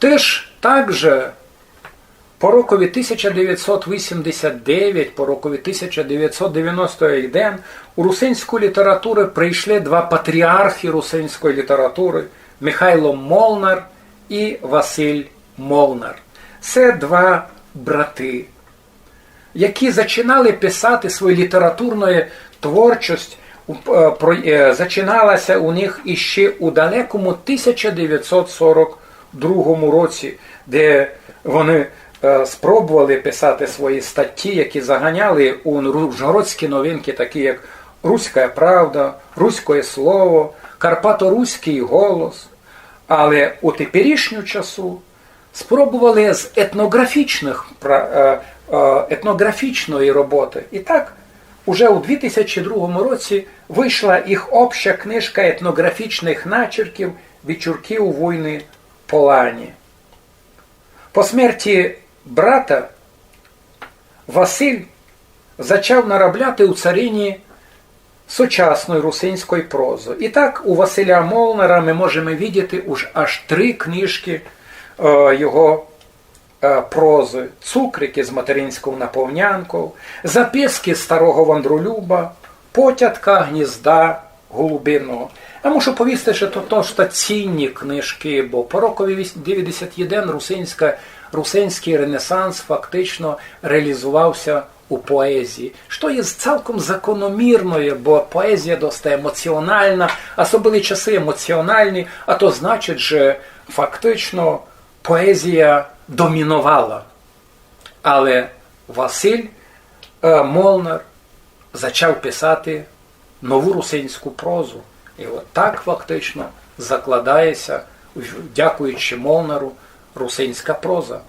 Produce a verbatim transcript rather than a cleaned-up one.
Тыж также по рокови тисяча девятсот вісімдесят девять, по рокови тисяча девятсот девяносто один у русинську літературу прийшли два патріархи русинської літератури — Михайло Молнар і Василь Молнар. Се два браты, які зачинали писати свою літературну творчость, у- е, про- е, зачинала ся у них іщи у далекому тисяча девятсот сорок другому році, де вони е, спробовали писати свої статті, які заганяли у ру- ужгородські новинки, такі як «Руська правда», «Руське слово», «Карпаторуськый голос». Але у теперішню часу спробовали з етнографічных пра- е, е, етнографічної роботы. І так, уже у дві тисячі другому році вышла їх обща книжка етнографічных начерків «Вечіркы у войній полані». По смерті брата Василь зачав наробляти у царині сучасної русинської прозы. І так, у Василя Молнара мы можеме видіти уж аж три книжкы е, його е, прозы: «Цукрик із материнськов наповнянков», «Записки старого вандролюба», «Потятка гнізда голубиного». Я мушу повісти, што то досить цінні книжкы, бо по рокови віс- девятдесят один русинська, русинськый ренесанс фактично реалізовав ся у поезії, што є цілком закономірноє, бо поезія досить емоціональна, особливі часы емоціональні, а то значить, што фактично поезія доміновала. Але Василь е, Молнар зачав писати нову русинську прозу. І от так фактично закладає ся, дякуючи Молнару, русинська проза.